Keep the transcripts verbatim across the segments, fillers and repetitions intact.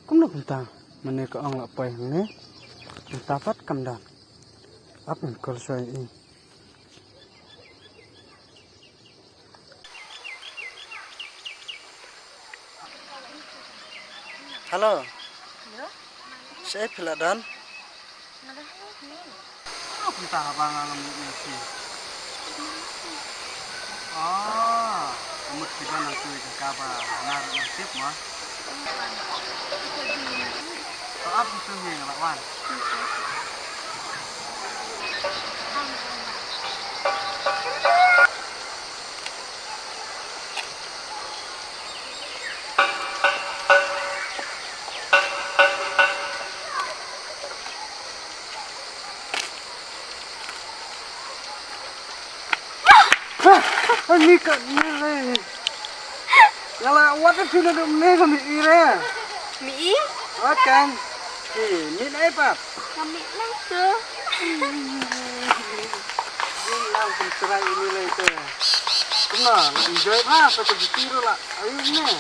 Kumno kumta, mynne ka ong la poi hangne, mynta pat kam don. Ap ngan call shuwa ïa i. Hello. Hello? Shaei phi la don? Nga don hangne. Kumta haba nga ngam mih ïa phi. Ah, ka mut phi don hangtu ïa ka kaba nga ruh ngam tip ma. To ap hangtu hi nga la wan. Ani ka ni le. Nga la wat phi na dum ne ka mi ire. Mi i? Wat kan. Ki mi nai pa. Kami lang tu. Ni lang pun serai ini le tu. Kumno, enjoy ba, sa ka jiti ru la. Ayu ne.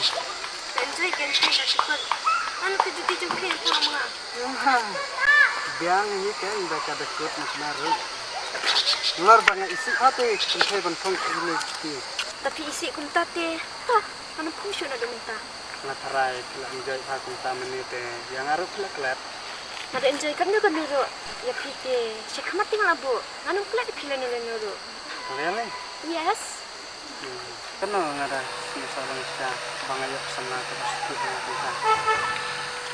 Enjoy kan, enjoy ka syukur. Anu ka jiti jong phi tu ma. Biang hi kan da ka da kut na kena ru. Ngar ba nga isih ha te kynthei ban phong ki ne ki. Tapi isih kumta te. Ta, mana phong shu na dum ta. Nga tharai ki la enjoy ha kumta mene te. Yang aru ki la klet. Nga da enjoy kan ru kan ru. Ya phi te. Shi khmat ting la bu. Nga nang klet phi la nu la nu ru. Really? Yes. Kano nga da sngewsih ba nga sha ba nga ïoh u samla kaba sngewthuh ïa nga.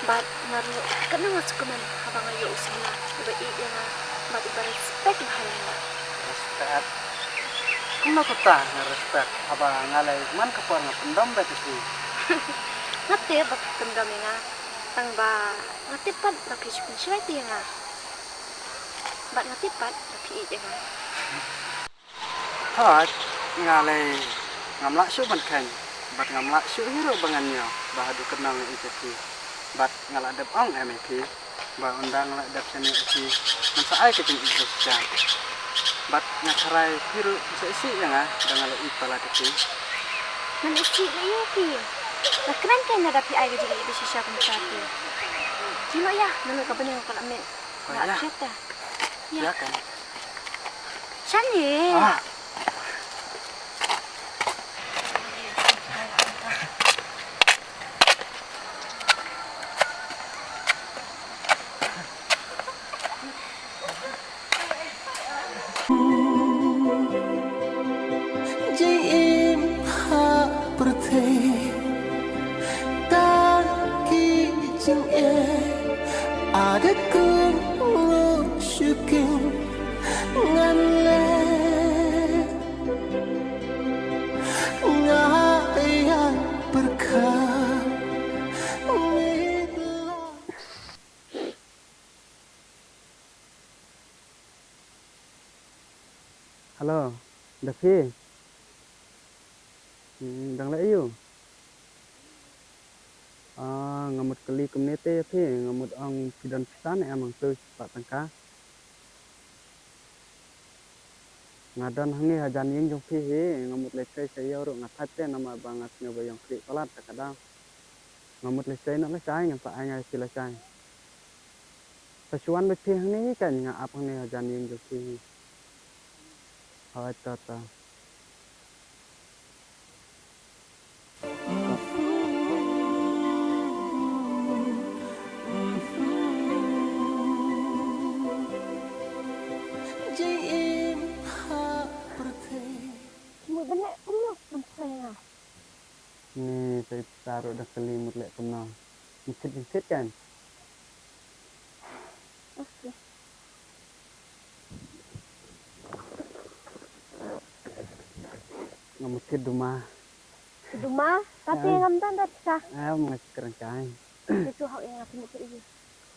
Bad nga ruh kano nga sngewkmen haba nga ïoh u samla uba ïeit ïa nga bad uba respect bha ïa nga. Respect? Kumno kata nga respect haba nga lei man ka por nga pyndom bad ïa phi. Nga tip ba phi pyndom ïa nga tang ba nga tip pat ba phi shu pynshlur ïa nga. Bad nga tip pat ba phi ïeit ïa nga. Hooid, nga lei ngam lah shuh ban kheiñ bad ngam lah shuh hi ruh ba ngan ñiew ba haduh katno nga ïeit ïa phi. Bad nga la dep ong em ïa phi ba ynda nga la dep shaniah ïa phi ngan sa ai ka jingïeit ba shisha. Bad nga tharai phi ruh phi sa isih ïa nga da nga la ïeit palat ïa phi. Ngan isih ïa phi. Nga kren kein lada phi ai ka jingïeit ba shisha kumta phi. Jingïeit ïa nga ruh ka byneng ka la met. Nga ïa. Ïa kan. Shane. Ah. Jingim ha pyrthei tang ki jingeh, ada kun ngut shuking ngan leh. Nga ïa pyrkhat mih la. Hello, da phi? Hmm, dang leh aiu? Ah, nga mut kylli kumne te ïa phi, nga mut ong phi don pisa ne em hangtu shispah tyngka. Nga don hangne hajan ïing jong phi hi, nga mut leit sei sa ïew ruh nga thait te namar ba nga sngew ba ïong khlieh palat ta ka daw. Nga mut leit sei noh lashai ngan sa ai nga ïa phi lashai. Sa shu wan beit phi hangne hi kan nga ap hangne hajan ïing jong phi hi. Hooid to to. Jingim ha pyrthei. Kumno ban leh kumno ban pynlong nga? Ni sa ita ruh da kali mut leh kumno. Mut thied jingthied kan. Okay. Nga mut thied duma. Duma, tapi ngam don da pisa. Em nga kren kai. Itu hak yang aku mut thied.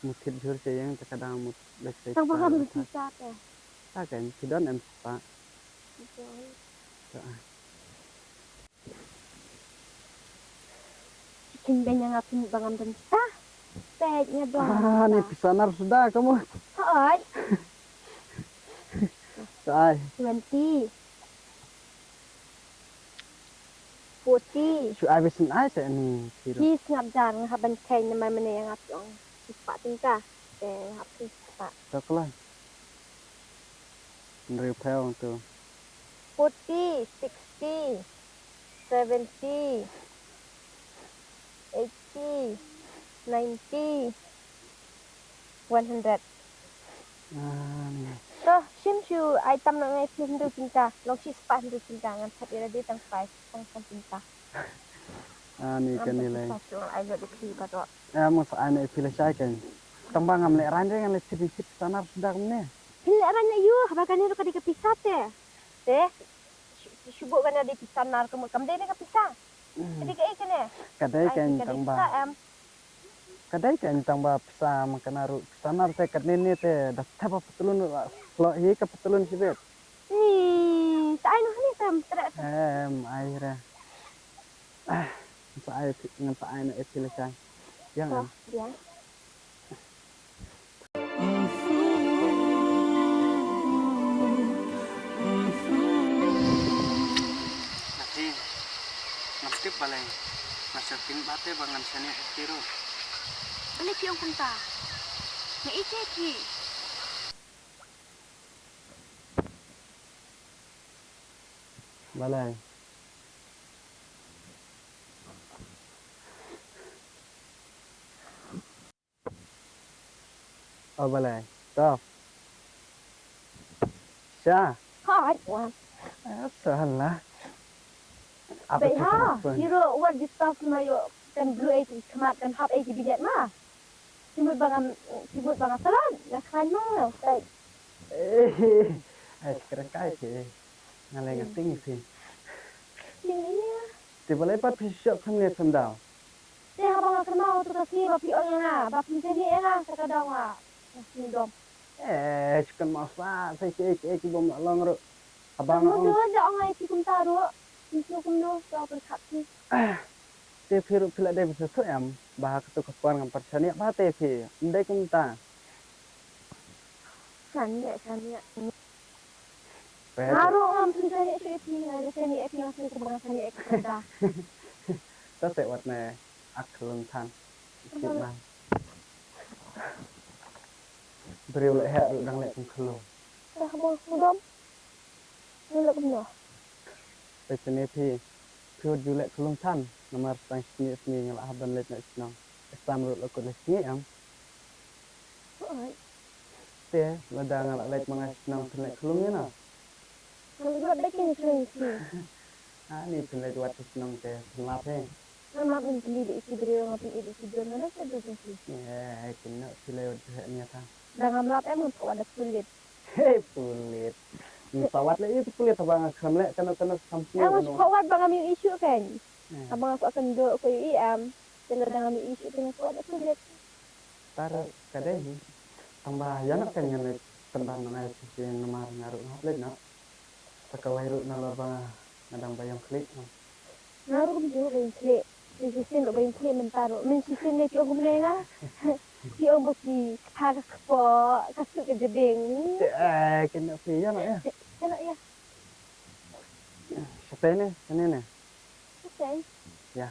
Mut thied jhur sa yang ta ka dang mut leh sa. Tang ba ngam don pisa te. Ta kan, phi don em spah. Phi don. Ta. Kin benya nga pun bangam denta. Pet nya bang. Ah, ni pisa nar suda kamu. Hai. Hai. Twenty. Forty. Shu ai beit shen ai te ni phi ruh. Phi sngap jar, nga hap ban kheiñ namar mynne ïa nga phi ong shispah tyngka. Te nga hap kheiñ shispah. To kloi. Hynriewphew hangto. Forty, sixty, seventy, eighty, ninety, one hundred. Ah, ni. To, shim shu ai tam noh, nga ai phi hynriew tyngka. Long shispah hynriew tyngka, ngan thep ïa lade tang five, tang san tyngka. Ah, ni kane lei. Ai lut ïa phi baroh. Eh, mut sa ai noh ïa phi lashai kein. Tang ba ngam lehraiñ re, ngan leit thied, thied pisa nar suda kumne. Phin lehraiñ na ïu, haba kane ruh ka dei ka pisa te. Te, shu, shu buh kane dei pisa nar, ka mut kam dei ne ka pisa. Hmm. Ka dei kaei kane? Ka dei kein tang ba. Ai, ka dei pisa em. Ka dei kein tang ba pisa, ma kane ruh pisa nar te, kane ne te da thep ha patlun ruh la sloh hi ka patlun shibit. Ni, sa ai noh ne, tam treh te. Em, ai re. Ah, ngan sa ai, ngan sa ai noh ïa phi lashai. Biang em? Biang. Nga tip, ngam tip balei. Nga sngewthuh ba te ba ngan shaniah ïa phi ruh. Balei phi ong kumta? Nga ïeit ïa phi. Balei? O balei? To. Sha. Hooid, wan. Eh, salah. Apa sha ha? Phi ruh wat disturb ma ïoh kan blue ei ki khmat, kan hap ei ki bidet ma. Phi mut ba ngam, phi mut ba nga slot, nga khlaiñ ma nga, stai. Eh, ai, kren kai phi. Nga lei nga ting phi. Ting ïa. Te balei pat phi shoh khlem ne khlem daw? Te haba nga kynmaw to ka sngi ba phi ong ïa nga ba phin shaniah ïa nga sa ka daw nga. Nga sngewdom. Eh, shu kynmaw sa, sa kiei kiei ki bym lah long ruh. Haba nga ong. Mut da ong ai phi kumta ruh. Phi shu kumno, to pyrkhat phi. Te phi ruh phi la dei ban sngewthuh em ba ha kato ka por ngam pat shaniah ba te phi. Ym dei kumta. Shaniah, shaniah. Nga ruh ngam sngewsih ïa phi, nga sngewsih ïa phi, nga sngewsih ba nga sngewsih ïa ka pyrda. Ta te wat ne ak khlung than. Sip man. Briew leh heh ruh dang leh kum khlung. Dah mo sngewdom. Ni leh kumno? Peit shane phi. Phi wat ju leh khlung than, namar tang shi sngi shi sngi nga la hap ban leit noh shnong. Exam ruh la kut la sngi em. Hooid. Te lada nga la leit ma nga shnong phin leit khlung ïa nga? Nga leit wat beit keiñ shnong ïa phi. Ani phin leit wat shnong te phin lap he. Ngam lap ban pynlip ïa ki briew, ngam pynlip ïa ki briew, nga leit wat beit keiñ shnong. Eh, kin noh phi leit wat beit nia tang. Da ngam lap em, ngam kwah wat da pulit. He pulit. Ngin sa wad leh ïa u pulit haba nga khlem leh kano kano ka company. Em, nga shu kwah wad ba ngam ïohi shuh keiñ. Eh. Haba nga kwah kynduh kwah ïohi em. Te lada ngam ïohi shuh te nga kwah wad leh pulit. Tara ka dei hi. Tang ba ïa nga keiñ ngan leit pynban na ngai shisien namar nga ruh nga hap leit noh. Sa kawei ruh nalor ba nga dang ba ïong khlieh noh. Nga ruh kumjuh ba ïong khlieh. Shisien ruh ba ïong khlieh mynta ruh. Mynshisien ne phi ong kumne nga. Phi ong ba ki kpa ka kpoh, ka suk ka jabeng. Te, eh, kane phi ïa na ïa. Ïa na ïa. Shatei ne, kane ne. Shatei. Ïa.